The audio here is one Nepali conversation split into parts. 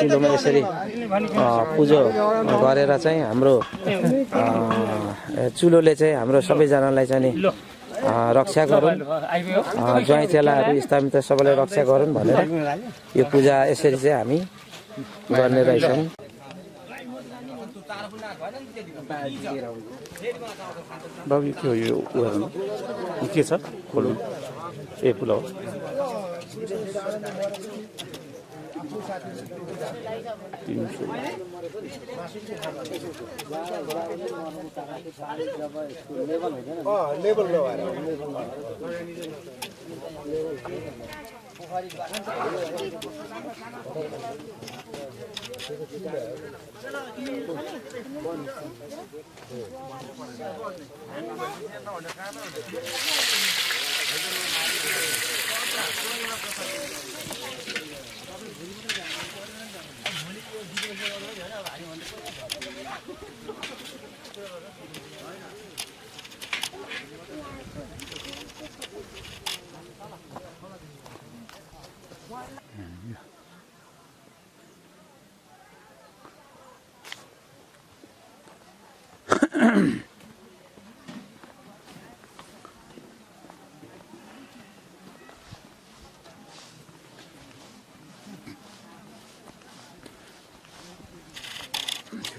चुलोमा यसरी पूजा गरेर चाहिँ हाम्रो चुलोले चाहिँ हाम्रो सबैजनालाई चाहिँ नि रक्षा गरून्, ज्वाइँ चेलाहरू इष्टमित्र सबैलाई रक्षा गरून् भनेर यो पूजा यसरी चाहिँ हामी गर्ने रहेछौँ। बाबु के हो यो उहरू के छ खोल्नु ए पुलाउ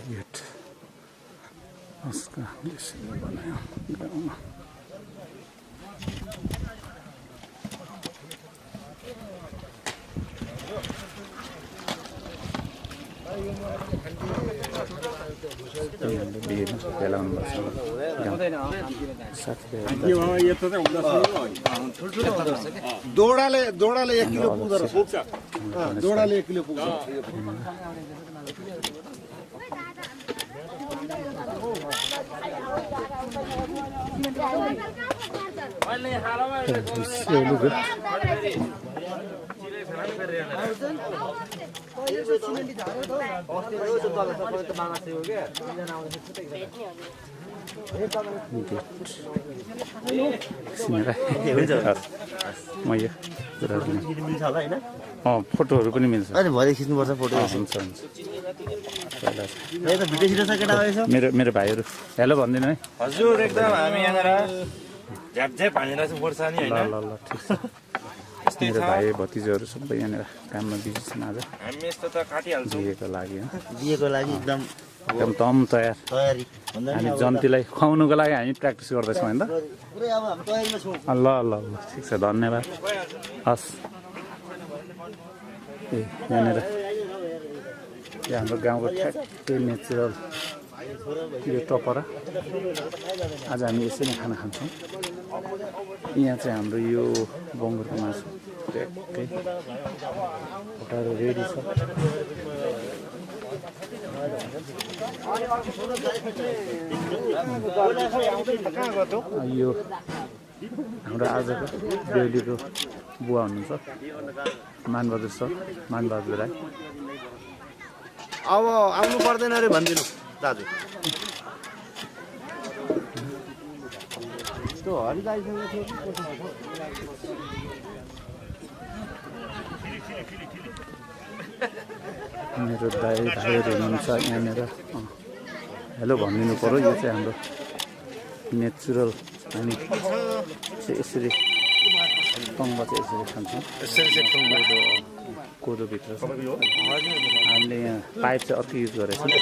गेट उसका यसरी बनायो गाउँमा। दोडाले 1 किलो पुग्दो रहेछ। दोडाले 1 किलो पुग्छ। फोटोहरू पनि मिल्छ। भरे खिच्नुपर्छ फोटो। हुन्छ मेरो भाइहरू हेलो भनिदिनु है। हजुर एकदम हामी यहाँनिर झ्याप हानेर चाहिँ वर्ष नि हैन। ल ठिक छ। मेरो भाइ भतिजहरू सबै यहाँनिर काममा बिजी छन् आज। हामी यस्तो त काटिहाल्छौँ। बिहेको लागि बिहेको लागि एकदम तम तयारी। हामी जन्तीलाई खुवाउनुको लागि हामी प्र्याक्टिस गर्दैछौँ होइन त। ल ठिक छ धन्यवाद। हस् ए यहाँनिर यो हाम्रो गाउँको ठ्याक्कै नेचुरल यो टपरा। आज हामी यसरी नै खाना खान्छौँ। यहाँ चाहिँ हाम्रो यो बङ्गुरको मासु ट्याक्कै उठाएर रेडी छ। यो हाम्रो आजको बेहुलीको बुवा हुनुहुन्छ मानबहादुर सर, मानबहादुर राई। अब आउनु पर्दैन रे भनिदिनु दाजु। मेरो भाइहरू हुनुहुन्छ यहाँनिर। हेलो भनिदिनु पऱ्यो। यो चाहिँ हाम्रो नेचुरल हामी चाहिँ यसरी टङ्ग चाहिँ यसरी खान्छौँ। कोदोभित्र हामीले यहाँ पाइप चाहिँ अर्को युज गरेको छौँ।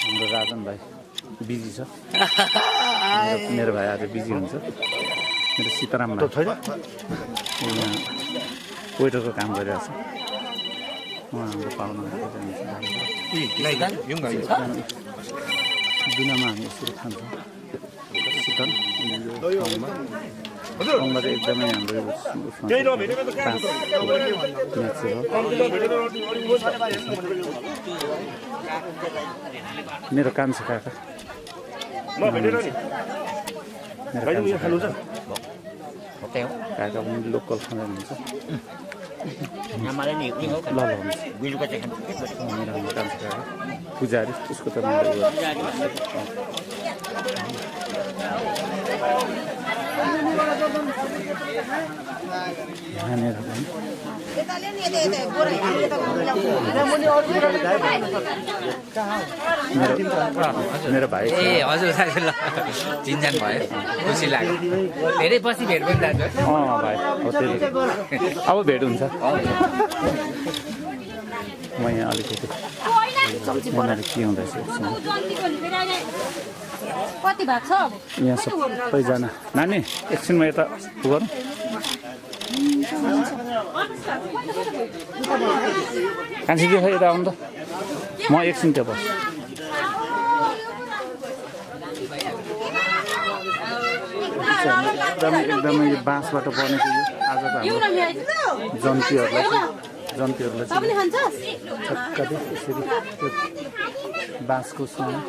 हाम्रो राजन भाइ बिजी छ। मेरो भाइ आज बिजी हुन्छ। मेरो सीताराम भाइ यहाँ वेटरको काम गरिरहेको छ। उहाँ हाम्रो पाहुना दिनमा हामी यसरी खान्छौँ चिकन। ठाउँमा चाहिँ एकदमै हाम्रो मेरो कान्छो काका काका पनि लोकल खाना हुन्छ। आमाले नि नि हो ल ल हुन्छ बिलुका चाहिँ खान्छ मेरो काम छ पुजारी त्यसको त मैले यहाँनिर पनि मेरो भाइ छ। ए हजुर दाजु ल चिन्जान भयो खुसी लाग्यो धेरै पछि भेट पनि दाजु भाइ हो त्यही अब भेट हुन्छ म यहाँ अलिकति यहाँनिर के हुँदैछ एकछिन। कति भएको छ अब यहाँ सबैजना नानी एकछिनमा यता गरौँ कान्छी दियो यता आउनु त म एकछिन त्यो बस एकदमै एकदमै यो बाँसबाट बनेको यो आज त हाम्रो जन्तीहरूलाई छक्का यसरी बाँसको सानो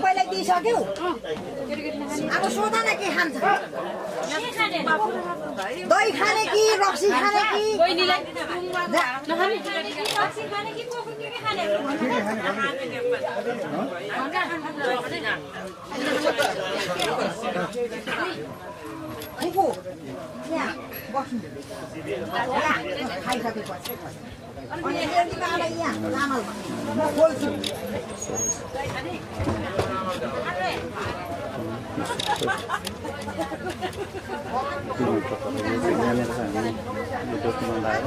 पहिला दिइसक्यौ अब सोधा न के खान्छ दही खाने कि रक्सी खाने कि खाइसकेपछि अनि यहाँ चामल म खोल्छु यहाँनिर चाहिँ हामी दोकानमा लगाएर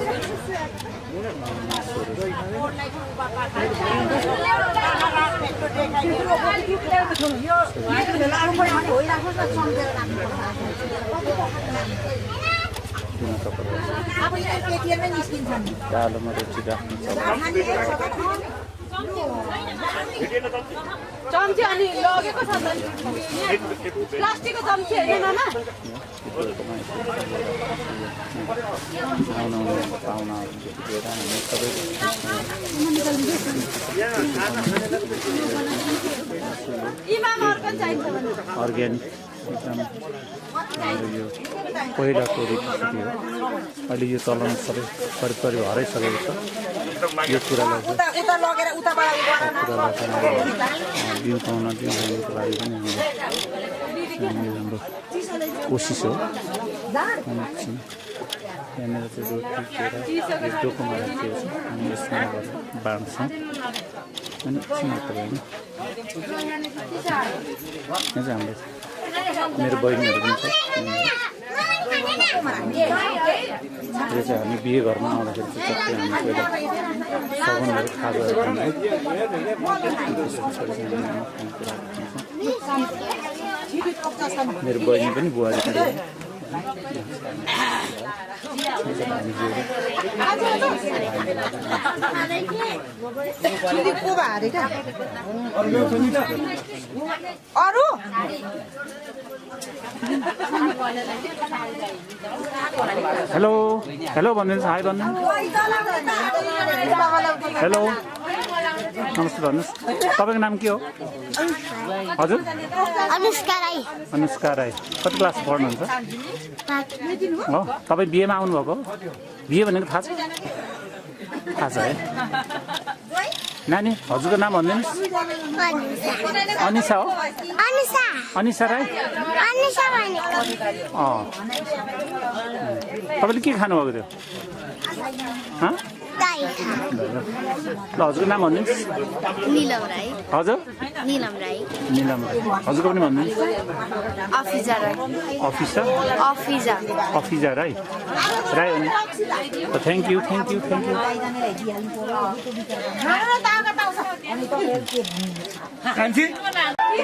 कालोमा रोटी राख्नु चम्ची अनि लगेको छ प्लास्टिकको चम्ची होइन मामा आउनु पाहुनाहरू लिएर हामी सबै अर्ग्यानिक एकदम हाम्रो यो पहिलाको रेसिपी हो अहिले यो चलन सबै करिब करिब हराइसकेको छ यो कुरालाई बिउताउन दिउनको लागि पनि हाम्रो कोसिस हो यहाँनिर चाहिँ रोटी केरा यो डोकोमा राखिएको छ हामी यसमा बाँड्छौँ अनि एकछिन होइन यहाँ चाहिँ हाम्रो मेरो बहिनीहरू पनि छ यो चाहिँ हामी बिहे घरमा आउँदाखेरि चाहिँ सबै हामी पहिला सगनहरू खाजाहरू खान्छौँ त्यस पछाडि चाहिँ हामी मेरो बहिनी पनि बुहारी पनि अरू हेलो हेलो भनिदिनुहोस् हाई भनिदिनुहोस् हेलो नमस्ते भन्नुहोस् तपाईँको नाम के हो हजुर अनुष्का राई कति क्लास पढ्नुहुन्छ हो तपाईँ बिहेमा आउनुभएको हो बिहे भनेको थाहा छ है नानी हजुरको नाम भनिदिनुहोस् अनिसा हो अनिसा राई तपाईँले के खानुभएको थियो ल हजुरको नाम भनिदिनुहोस् नीलम राई हजुर नीलम राई निलम राई हजुरको पनि भनिदिनुहोस् अफिजा राई अफिजा राई राई अनि थ्याङ्क यू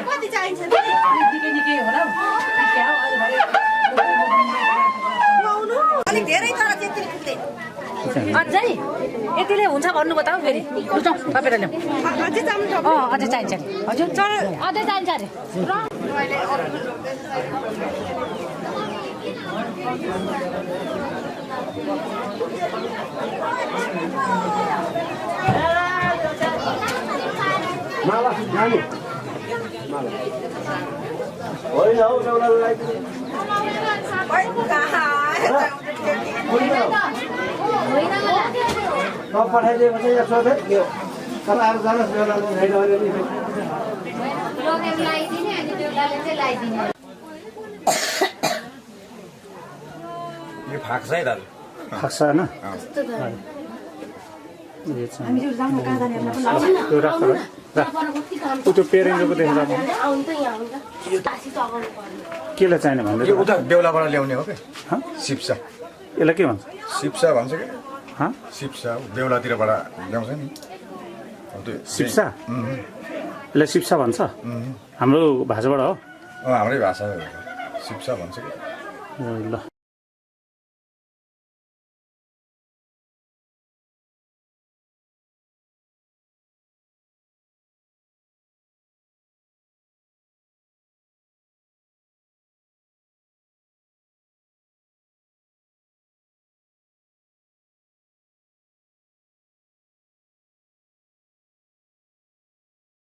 कति चाहिन्छ अलिक धेरै तर त्यति पुग्दैन अझै यतिले हुन्छ भन्नुभयो त फेरि लु जाउँ तपाईँ ल्याउँ अझै चाहिन्छ नि हजुर अझै चाहिन्छ अरे पठाइदिएपछि यहाँ सोधे कताहरू जानुहोस् बेहुलाले छैन भने नि यो फाक्छ है दाजु खास होइन त्यो राख त्यो पेरेन्टको देखेर केलाई चाहिने भन्दै यो उता बेहुलाबाट ल्याउने हो कि सिप्सा यसलाई के भन्छ सिप्सा भन्छ कि हँ सिप्सा बेहुलातिरबाट ल्याउँछ नि हो त्यो सिप्सा यसलाई सिप्सा भन्छ हाम्रो भाषाबाट हो हाम्रै भाषा सिप्सा भन्छ कि ल